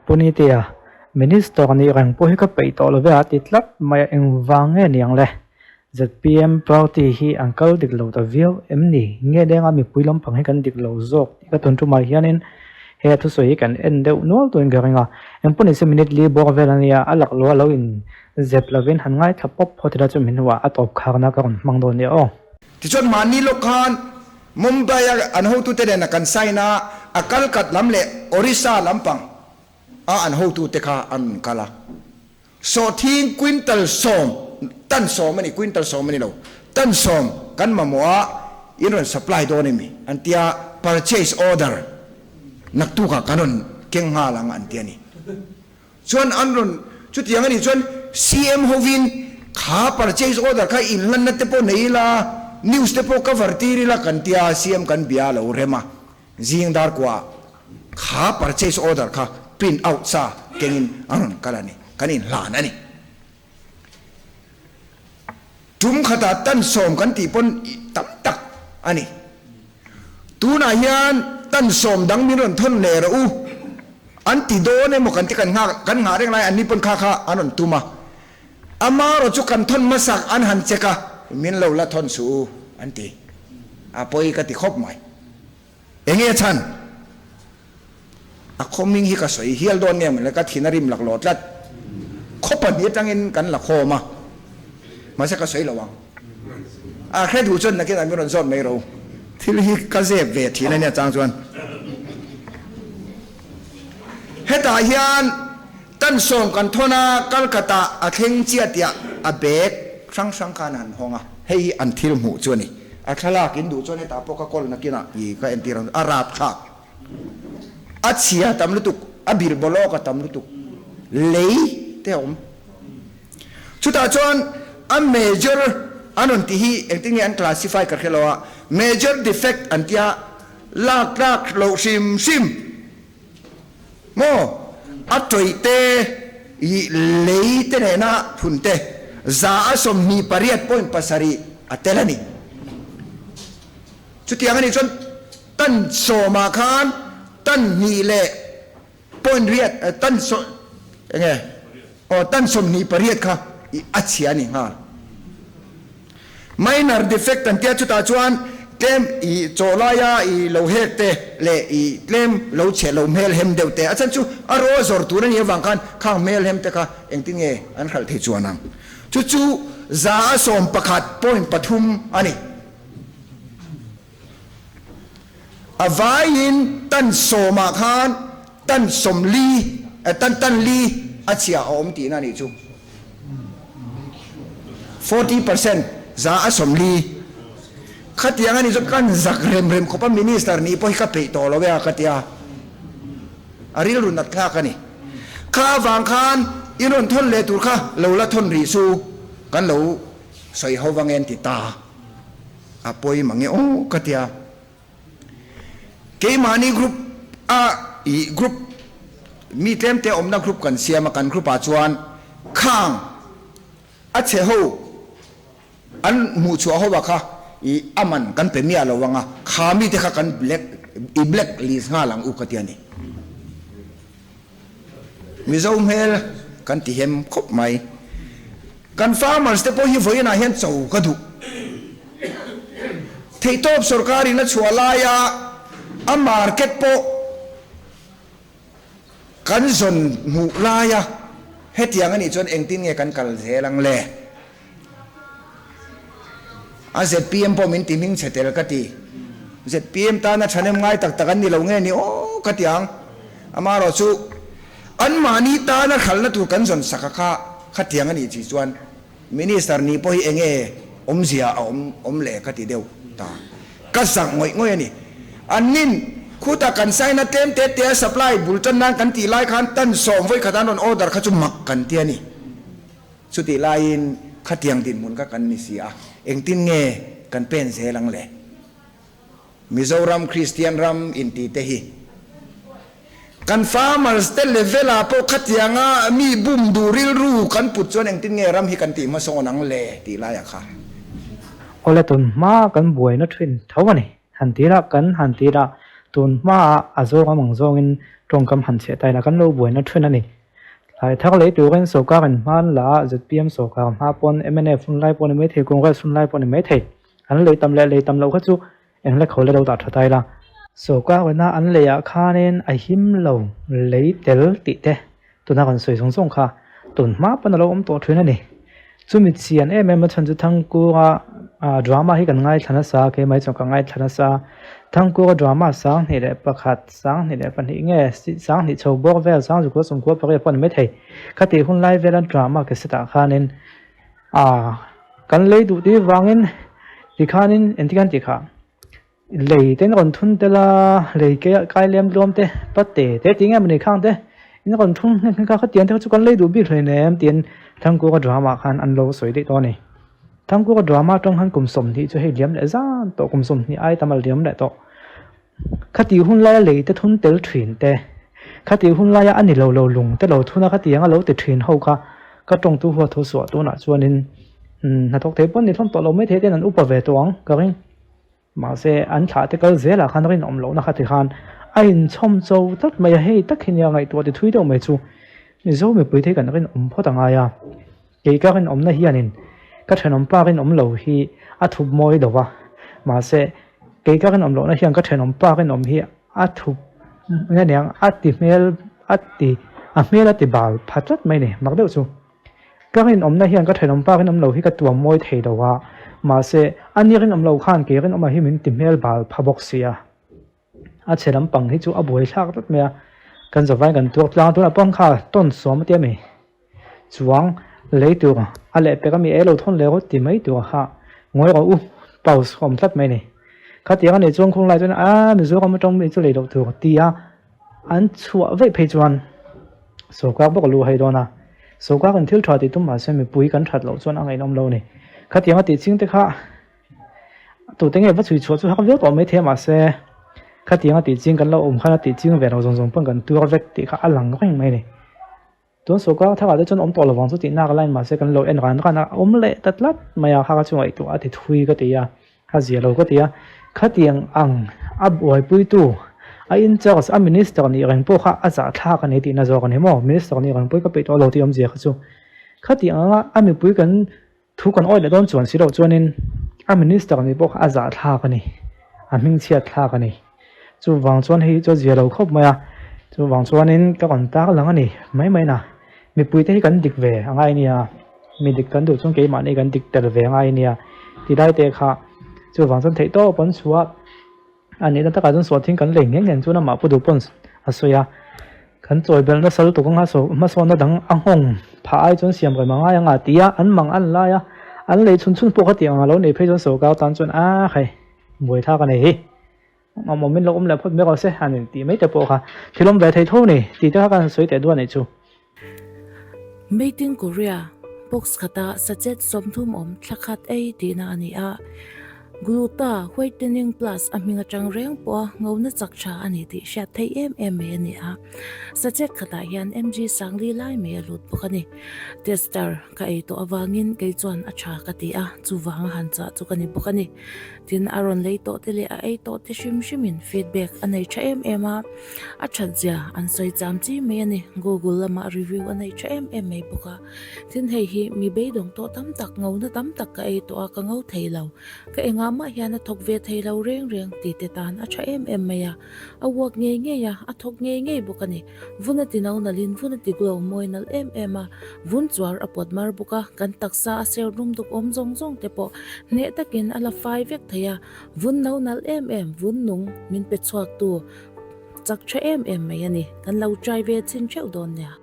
Pu Nitea, Minister nih reng pawh hi ka peih tawh lo ve a ti tlat mai a, engvang nge niang le? Zpm party hi an kal dik lo ta viau em ni? Nge denga mipui lampang hi kan dik lo zawk tih ka tun tumah hianin he thusawi hi kan en deuh nual tuin ka ring a. Engpawh nise minute li bawk vel a nia, a laklawh a lo in zep lovin han ngaithla pawp phawt ila chu min hnuah a tawp kharna ka rawn hmang dawn nia aw. Tichuan mahni lawk khan Mumbai a an hotute nen a kan sign a, a Kalkat lam leh Orissa lampang a an hotute kha an rawn kal a. Sawhthing quintal sawm, tan sawm a ni, quintal sawm a ni lo, tan sawm kan mamawh a, in rawn supply dawn emi an tia, purchase order naktukah kan rawn keng nghal ang an ti a ni. Chuan an rawn chutiang a nih chuan CM hovin kha purchase order kha inhlanna te pawh nei ila, news te pawh cover tir ila kan tia, CM kan bia a lo rem a, zing dar kuah ah kha purchase order kha print out sa kengin an rawn kal a ni, kan inhlan a ni. Tum khatah tan sawm kan tih pawn tam tak a ni. Tunah hian tan sawm dang min rawn thawn leh rawh u an ti dawn emaw kan ti kan nghak kan nghah reng lai an ni pawn kha kha an rawn tum a. Amarawh chu kan thawn hmasak an han check a, min lo la thawn suh u an ti. A pawi ka ti khawp mai. Enge a chhan? A khaw hming hi ka sawi hial dawn nge mawle, ka thin a rim laklawh tlat. Khaw pahnih atangin kan la khawm a, mahse ka sawi lo ang. A hre duh chuan nakinah min rawn zawt mai ro. Thil hi ka zep ve thin a nia chang chuan. Hetah hian tan sawm kan thawn a, Kalkata a thleng chiah tiah a bag hrang hrang khan a han hawng a, hei hi an thil hmuh chu a ni. A thlalak in duh chuan hetah pawh ka kawl nakinah i ka entir ang, a rapthlak. A chhia tam lutuk, a bir bawlawk a tam lutuk, lei te a awm. Chutah chuan a major an rawn tih hi engtin nge an classify ka hre lo a, major defect an tia lak tlak loh hrim hrim maw, a tawih te i lei te nena phun te 28.7 a tel a ni. Chutiang a nih chuan Tan sawmah khan tan hnih leh point riat tan saw enge aw tan 28 kha i a chhia a ni nghal. Minor defect an tia chutah chuan tlem i chaw laia i lo hek te leh i tlem lo chhe lo hmel hem deuh te a chhan chu a raw zawr tur a nih avang khan khang hmel hem te kha engtin nge an hralh thei chuan ang. Chu chu 111.3 a ni. A vaiin tan sawmah khan tan sawmli, tan tan li a chhia a awm tihna a nih chu. 40% 40%. Khatiang a nih chuan kan zak rem rem khawp a, Minister nih pawh hi ka peih tawh lo e a ka ti a. A rilru nat thlak a ni. Kha avang khan in rawn thawn leh tur kha lo la thawn rih su, kan lo sawi ho vang e an ti ta. A pawi mang e aw ka tia. Keimahni group a ih group mi tlem te awmna group kan siam a, kan group ah chuan khang a chhe ho an hmuh chhuah ho ah kha ih a man kan pe miah lo ang a, kha mi te kha kan black i black list nghal ang u ka tia ni. Mizo hmel kan ti hem khawp mai. Kan farmers te pawh hi vawiinah hian cho ka duh. Theihtawp sorkarin a chhuah laia a market pawh kan zawn hmuh laia hetiang a nih chuan engtin nge kan kal zel ang le? A zpm pawh min ti hming chhe tel ka ti. Zpm tana thahnem ngai tak tak an ni lo nge ni aw ka ti ang. Amaherawh chu anmahni tana hralhna tur kan zawn sak a kha khatiang a nih chi chuan Minister nih pawh hi enge awmzia a awm awm le ka ti deuh ta. Ka zak ngawih ngawih a ni. Annin khutah kan sign a tlem te te a supply bul tan nan kan tih lai khan tan sawm vawi khat an rawn order kha chu mak kan ti a ni. Chutih laiin khatiang dinhmun kha kan ni si a, engtin nge kan pen zel ang le? Mizoram Kristian ram inti te hi kan farmers te level ah pawh khatianga mi bum duh rilru kan put chuan engtin nge ram hi kan tih hmasawn ang le tih laiah kha. Awle tun hma kan buaina thin tho a ni. Han tirah kan han tirah. Tun hmaah a zawng amang zawngin tawngkam han chheh ta ila kan lo buaina then a ni. Thlai thar lei turin sawrkar in hma an la a, zpm sawrkar hma pawn mnf hun lai pawh a ni maithei, Congress hun lai pawh a ni maithei. An lei tam leh lei tam loh kha chu eng la kho le lo dah tha ta ila. Sawrkar ina an leiah khanin a him lo lei tel tih te tuna kan sawi zawng zawng kha tun hma pawn a lo awm tawh thin a ni. Chumi chian em em a chhan chu Thangkura drama hi kan ngaithla nasa a, keimah hi chuan ka ngaithla nasa a. Thangkura drama 2001, 2002 nge 20 chho bawk vel, 20 98 pawh a ni maithei. Khatih hun lai vela drama cassette ah khanin kan lei duh tih vangin tikhanin engtin an tih kha. Lei te in rawn thun tel a, lei ke kai lem tluam te, pa te te tih nge mawni khang te in rawn thun nghek nghek a, khatiang te kha chu kan lei duh bik hlei nem tiin Thangkura drama khan an lo sawi daih tawh a ni. Thangkura drama atang khan kum 20 chu hei liam leh zan tawh, kum 20 ai tam a liam leh tawh. Khatih hun laia lei te thun tel thin te, khatih hun laia a ni lo lo lung te lo thun a, khatiang a lo ti thin ho kha ka tawngtu huat thu suah tunah chuanin hnathawk thei pawn ni hlawm tawh lo maithei ten an upa ve tawh ang ka ring. Mahse, an thlah te kal zelah khan rinawm lohna kha ti khan a inchhawm cho tlat mai a, hei tak hi nia ngaihtuah ti thui deuh mai chu Mizo mipui te hi kan rinawm phawt a ngai a, kei ka rinawmna hianin ka thenawm pa rinawm lo hi a thup mawi lo va, mahse kei ka rinawm lohna hian ka thenawm pa rinawm hi a thup nge niang a ti hmel a ti a hmel a ti bal pha tlat mai ni mak deuh chu. Ka rinawmna hian ka thenawm pa rinawm lo hi ka tuam mawi thei lo a, mahse a ni rinawm lo khan kei rinawma hi min ti hmel bal pha bawk si a. A chhe lampang hi chu a buai thlak tlat mai a, kan zavai kan tuak tlang tunah pawh kha tawn suam a tia mi chuang lei tur a lehpek a mi ei lo thawn leh rawt ti mai tur kha ngawi rawh u pause ka awm tlat mai a ni. Khatiang a nih chuan khung lai chuan a Mizoram atang mi chu lei loh tur ti a. An chhuah veih phei chuan sawrkar bawk a lu hai dawn a, sawrkar in thil tha tih tum mahse mipui kan that loh chuan a ngaihnawm lo a ni. Khatiang a tih ching te kha tute nge va chhui chhuah chu hak viau tawh mai thei a mahse khatiang a tih ching kan lo awm khan a tih ching ve lo zawng zawng pawn kan tuar vek tih kha a lang reng mai a ni. Tun sawrkar tharah te chuan awm tawh lovang chu tih nak a line mahse kan lo en ran ran a, awm leh ta tlat mai a, kha kha chu ngaihtuah a ti thui ka ti a, a zia lo ka ti a, khatiang ang a buaipuitu a in charge a minister nih reng pawh kha a zahthlak a ni tihna zawk a ni maw, minister nih reng pawh hi ka peih tawh lo tih awmzia kha chu khatiang anga a mipui kan Thu kan awih leh dawn chuan si loh chuanin a minister nih pawh kha a zahthlak a ni, a hmingchhiat thlak a ni. Chuvang chuan hei hi chu a zia lo khawp mai a, chuvang chuanin ka rawn tar lang a ni mai mai na. Mipuite hi kan dik ve a ngai nia, mi dik kan duh chuan keimahni kan dik tel ve a ngai nia ti lai te kha chuvang chuan theihtawp an chhuah. A nihna takah chuan suahthing kan lei ngeng ngeng chuan amah pu duh pawn a sawi a, kan chawi belh nasa lutuk anga hmasawnna dang a nghawng phah ai chuan siam rem a ngai anga ti a, an mang an lai a, an lei chhun chhun pawh kha tih ang a lo nei phei chuan sawrkar tan chuan a hei buaithlak a nei hi awm awm in lo awm leh phawt mai rawh se han in tih mai te pawh kha thil awm ve thei tho ni tih te kha kan sawi teh duah a nih chu. Made in Korea box khata sachet 30 awm thla khat ei tihna a ni a. Gluta Whitening Plus a hming atang reng pawha ngona chak tha a ni tih hriat theih em em mai a ni a. Sachet khatah hian mg sangli lai mai a lut bawk a ni. Tester ka ei tawh avangin kei chuan a tha ka ti a, chuvanga han chah chu ka ni bawk a ni. Tin, a rawn lei tawh te leh a ei tawh te hrim hrimin feedback a nei tha em em a, a that zia an sawi cham chi mai a ni. Google lamah review a nei tha em em mai bawk a. Tin, hei hi mi beidawng tawh tam tak, ngona tam tak ka ei tawh a, ka ngo thei lo. Ka engah mah hian a thawk ve thei lo reng reng ti te tan a tha em em mai a. A work ngei ngei a, a thawk ngei ngei bawk a ni. Vun a ti no nalhin vun a ti glow mawi nalh em em a, vun chuar a pawt mar bawk a, kan taksa a ser dum duk awm zawng zawng te pawh hneh takin a la fai vek thei a, vun no nalh em em, vun nung min pe chhuak tu chak tha em em mai a ni, kan lo try ve chhin theuh dawn nia.